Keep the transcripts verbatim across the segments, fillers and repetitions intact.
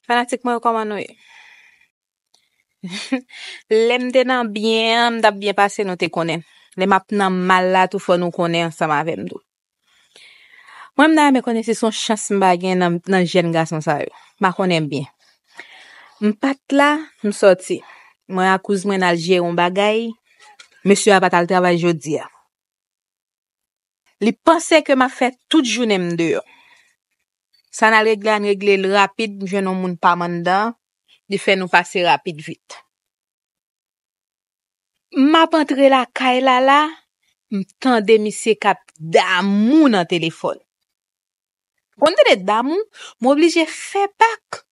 Fanatik mwen yo, kòman nou ye? Lè m te nan byen an, m t ap byen pase, nou te konnen. Lè m ap nan mal la tou, fò nou konnen ansanm avè m tou. Mwen, m ta renmen konnen si se yon chans m pa gen nan, nan jèn gason sa yo. M pa konnen byen. M pa t la, m sòti. Mwen ak kouz mwen n al jere yon bagay. Mesye a pa t al travay jodi a. Li panse ke m ap fè tout jounen m deyò. Sa n al regle a, n regle l rapid, m jwenn yon moun pa m anndan, li fè nou pase rapid vit. M ap antre lakay la la, m tande misye k ap damou nan telefòn. Pou m tande damou, m oblije fè bak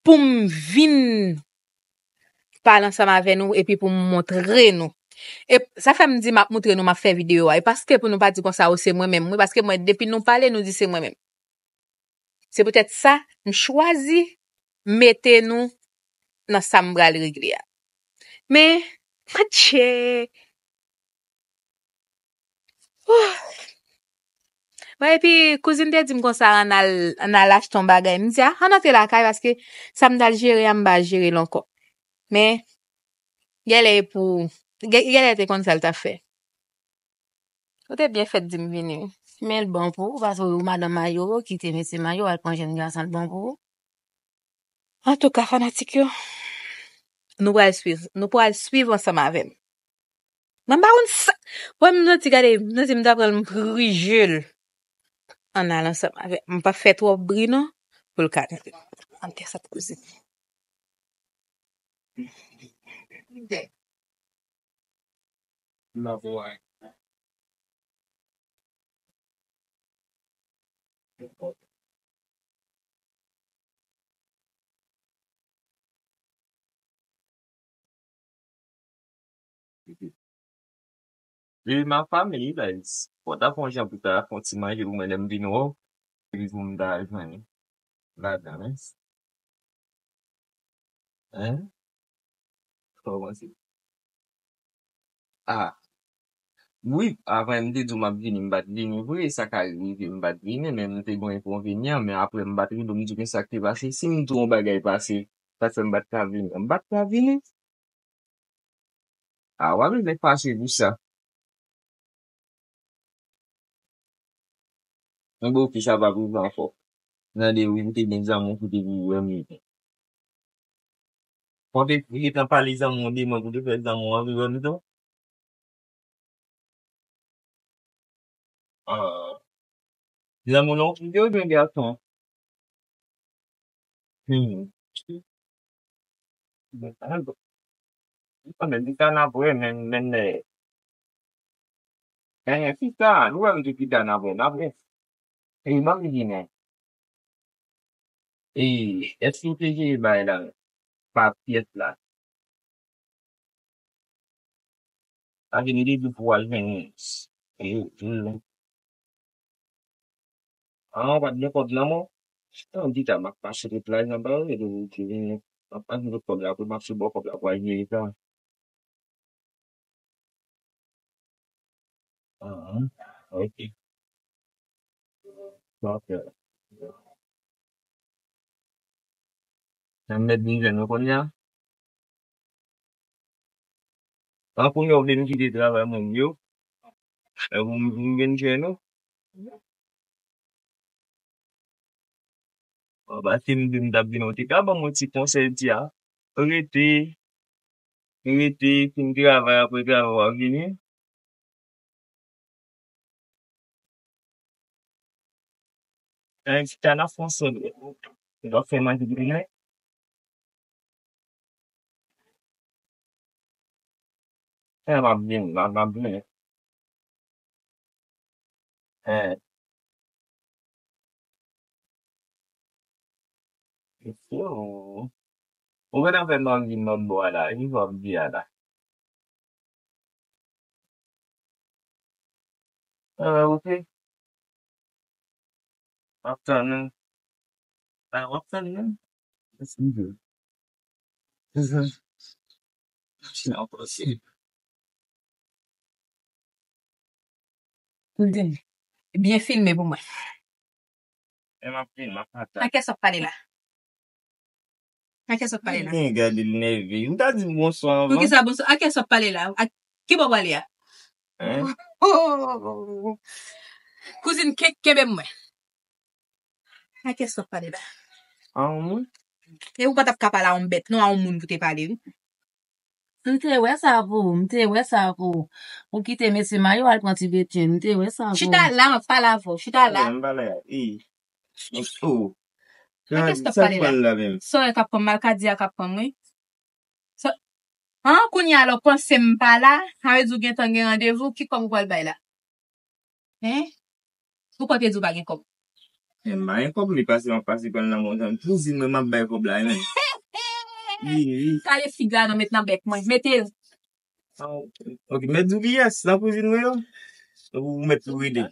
pou m vin pale ansanm avè nou epi pou m montre nou. E sa fè m di m ap montre nou, m ap fè videyo a. E paske pou nou pa di konsa, o, se mwen menm. Wi, paske mwen, depi nou pale, nou di se mwen menm. Se poutèt sa, m chwazi mete nou nan sa m pral regle a. Men, matche! Bon, epi kouzin te di m konsa, ann al, ann al achte yon bagay. M di, a, ann antre lakay, paske sa m t al jere a, m pa jere l ankò. Men, genlè e pou, gen-, genlè te konn sa l t ap fè. Ou te byen fèt di m vini. Men l bon pou ou, paske ou madanm mayo, kite mesye mayo, al pran jèn gason l bon pou ou. Antouka, fanatik yo, nou pral swiv, nou pral swiv ansanm avè m. Mwen m pa konn sa. Mwen m santi, gade, m santi m ta pran l, m prije l. Ann al ansanm avè m. M p ap fè twòp bri non, pou l ka tande. Ann tè sa t kouzin. Li ma famille, guys. Fò ta fè yon jan pou ta fè yon ti manje pou mwen lè m vin wè w. Epi pou m ta jwenn ladan, hein? Hein? Kòman se? Ah. Wi, avan m te di w m ap vini, m pa t vini vre, sa ka rive m pa t vini, men m te gen yon enkonvenyan, men apre m pa t rive, m di w men sa k te pase, si m di w yon bagay pase, sa k fè m pa t ka vini, m pa t ka vini. Ah, w ap vin fache pou sa. Mwen bon, fi sa pa pou pran fò. Nan de wi, ou te gen zanmi w ki te vin wè m. Fò te gentan pale zanmi w de mwen pou te fè zanmi w anvi wè m tou. Ah. Zanmi w nan yon fi oubyen gason? Hmm. Mwen di sa n ap wè, men, men, men, men, fi sa, nou wè m di fi sa n ap wè, n ap wè. E, ban m di non. E, èske w te jere bagay la? Pa pyès la. Sa vle di pou w al jwenn, e, e, ah, w pa t gen kòb nan men w? An, di ta, m ap pase tout lajan pa w, epi w di vini, m ap pase tout kòb la, pou m ap sou bò kòb la pou al jere sa. Ah, ok. Ok. Sa m mèt vin jwenn nou kounye a? An kounye a w vle m kite travay mwen yo? E pou m vin jwenn nou? Bon, paske m di m t ap vin, ou te ka ban mwen ti konsèy, di a. Rete, rete, fin travay, apre travay, w a vini. Envite a nan fon sèl. Li va fè manje demen. E, m ap vin, m ap, m ap vin. E. Mesye, ou, ou gentan fè m anvi lòt bò a la, wi, sa w ap di a la. Ah, ok. M ap tann ou. Ah, w ap tann mwen? Eskize. Machin an pase. Byen filme pou mwen. E m ap vin, m ap pataje. Nan kiyès w ap pale la? Nan kiyès w ap pale la? Gen gade l nève. Ou ta di m bonswa anvan. Poukisa bonswa? A kiyès w ap pale la? A ki bò w prale a? Hein? Kouzin, ke- kenbe m mwen. A kiyès w ap pale la? A yon moun? E ou pa t ap ka pale a yon bèt, non, a yon moun pou te pale, wi. M te wè sa pou ou, m te wè sa pou ou. Ou kite mesye mayo al pran ti betyen, m te wè sa pou ou. Chita la, m ap pale avè w, chita la. M pale a, e. Oh. A kiyès w ap pale la? Sa w wè k ap pran m, Malkadi a k ap pran m, wi. Sa, an, kounye a la w panse m pa la, sa vle di w gentan gen randevou, ki kòb ou pral bay la? Hein? Poukisa w te di w pa gen kòb? Men m pa gen kòb, li pase, m ap pase pran l nan men w, kouzin mwen, m ap bay kòb la, wi, men. Wi, wi. Kale figi a non, met nan bèk mwen, mete l. Ah, ok, mèt di w ki yès nan kouzin mwen yo? Ou mèt tou rele.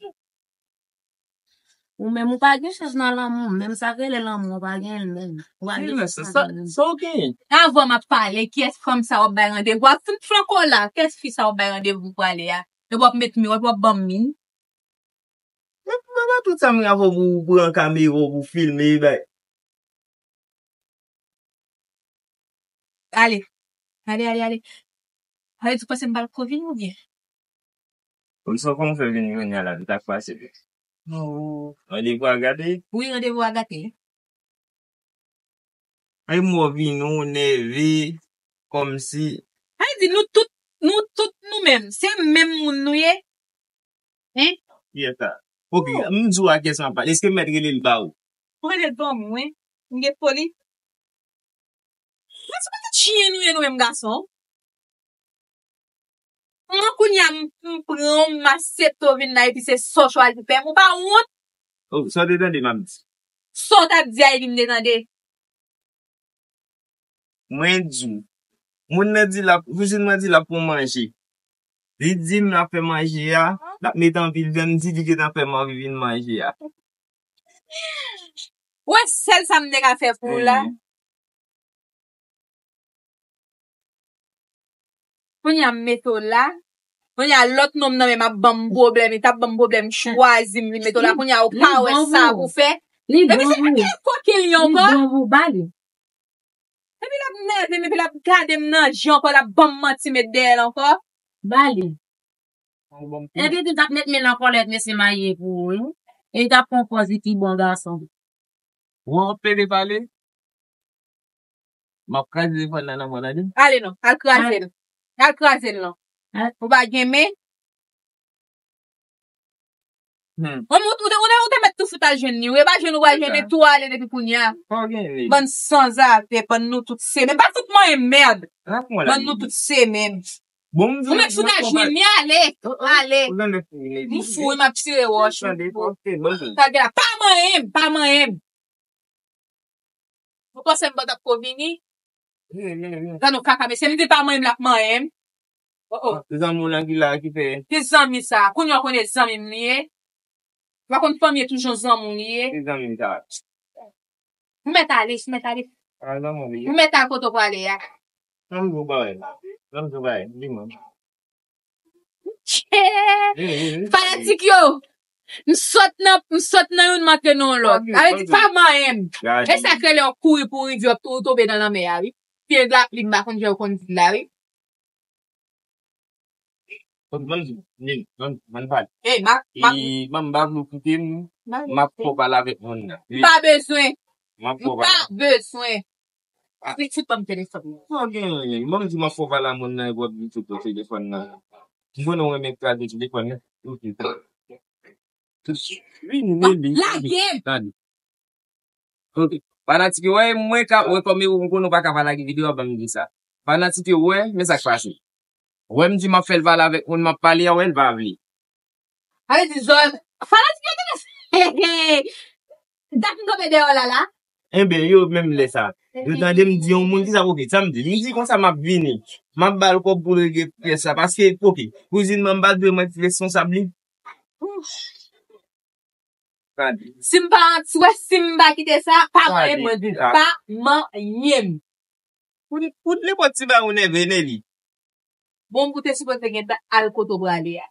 Ou menm ou pa gen chans nan lanmou, menm sa k rele lanmou, ou pa gen l menm. Ou pa gen chans nan lanmou. Sa w genyen? Avan m ap pale, kiyès fanm sa w ap bay randevou? W ap fin franko la, kiyès fi sa w ap bay randevou pou ale a? Epi w ap met mi, epi w ap ban m min. Men, men, men tout sa m gen avè w pou w pran kamera w pou w filme, bay. Ale. Ale, ale, ale. Ale, ou panse m pral ko vini oubyen? Ou sa kòman fè vini kounye a la, li t ap pase. Oh. Randevou a gate? Wi, randevou a gate. Ay, m wè w vini, ou nève, kòmsi. Ay, di nou tout, nou tout nou menm, se menm moun nou ye? Hein? Kiyès sa? Ok, m di w a kiyès m ap pale. Èske m mèt rele l ba ou? Ou rele l ba m, wi. M gen foli. Mwen se pa tout chyen nou ye nou menm gason. Mwen kounye a m, m pran w, m aksepte w vin la epi se sa w chwazi fè m. Ou pa wont? Oh, sa w te tande m ap di? Sa w t ap di a epi m te tande. Mwen di w, moun nan di l ap, kouzin mwen di l ap pran manje. Li di m l ap fè manje a, l ap met anpil vyann, m di li gentan fè m anvi vin manje a. Ou wè sèl sa m te ka fè pou ou la? Mhm. Kounye a m mete w la. Kounye a lòt nonm nan menm ap ban m pwoblèm, li t ap ban m pwoblèm, chwazi m, li mete w la. Kounye a ou pa wè sa pou fè. Li bon pou ou. Epi se pa koke l ye ankò. Li bon pou ou, ba li. Epi l ap nève m, epi l ap gade m nan je ankò, l ap ban m manti met dèyè l ankò. Ba li. Epi li t ap met men l an kòlèt mesye maye pou ou, wi. E li t ap pran pòz li ki bon gason. Ou wè w ap pede pale? M ap kraze telefòn nan nan men w, tande? Ale non, al kraze l. Al kraze l non. Ou pa gen men? Hmm. Ou, ou, ou, ou te mèt tou fout al jwenn li, wi. E pa jwenn ou pral jwenn li, tou ale depi kounye a. Bann sanzave, bann nou tout se menm. Pa fout manyen mèd. Bann nou tout se menm. Bon, m di w, ou mèt fout al jwenn li, ale. Ale. M fou, wi, m ap tire wòch. Tande, pa manyen m, pa manyen m. Ou panse m pa t ap ko vini? Gad yon kaka mesye, m di pa manyen m l ap manyen m. Oh, oh. Zanmi w lan ki la ki fè. Ki zanmi sa? Kounye a w konnen zanmi m li ye. Ou pa konn fanmi e toujou zanmi w li ye. Ki zanmi sa? Ou mèt ale, ou mèt ale. A, zanmi w li ye. Ou mèt al kote w prale a. Zanmi w bagay. Zanmi w bagay. Di mwen. Fanatik yo, m sot nan, m sot nan youn, m antre nan yon lòt. Sa vle di pa manyen m. E sa k rele w kouri pou rivyè, ou tonbe nan lanmè a, wi. Pye lapli, m pa konn jan yo konn di l la, wi. Bann, bann, bann pale. E, ma, ma, e, m pa vle w kite m, m ap fè w pale avèk moun nan. M pa bezwen. M ap fè w pale. M pa bezwen. Ah. Li fout ban m telefòn nan. Sa w gen anyen? Ban m di m ap fè w pale a moun nan epi w ap di tout nan telefòn nan. M konnen w renmen kraze telefòn nan. Ok. Vini, vini. Lage m! Tande. Ok. Fanatik yo, wè, mwen ka, wè, kòm ou konnen w pa ka pale ak videyo a, ban m di sa. Fanatik yo, wè, men sa k pase. Wè, m di m ap fè l pale avèk moun m ap pale a, wè, l pa vle. Sa vle di zòn. Fanatik yo tande. Dat m kanpe dèyè w la, la. Enben, yo, menm lè sa. Yo tande m di yon moun, kisa, ok, sa m di. M di konsa m ap vini. M ap ba l kòb pou l regle pyès la. Paske, ok, kouzin mwen, m pa t vle mwen ki responsab li. Ouf. Gade. Si m pa, si wè, si m pa kite sa, pa manyen m, mwen di, pa manyen m. Pou li, pou nenpòt ti bagay ou nève, nève li. Bon, ou te sipoze gentan al kote w prale a.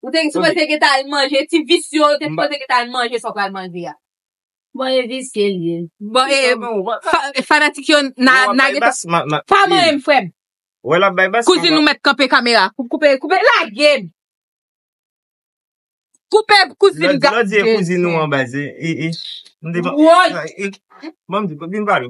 Ou te sipoze gentan al manje, ti visye, ou te sipoze gentan al manje sa w pral manje a. Bon, e visye l ye. Bon, e, fa- fanatik yo na na gen pa manyen m, frè m. Wè l ap bay bas. Kouzin nou mèt kanpe kamera. Koupe, koupe, lage m. Koupe, kouzin. Lòt di e kouzin nou an baz. E, e, e. M te pa. Woy. E, bon, m di, vin pale.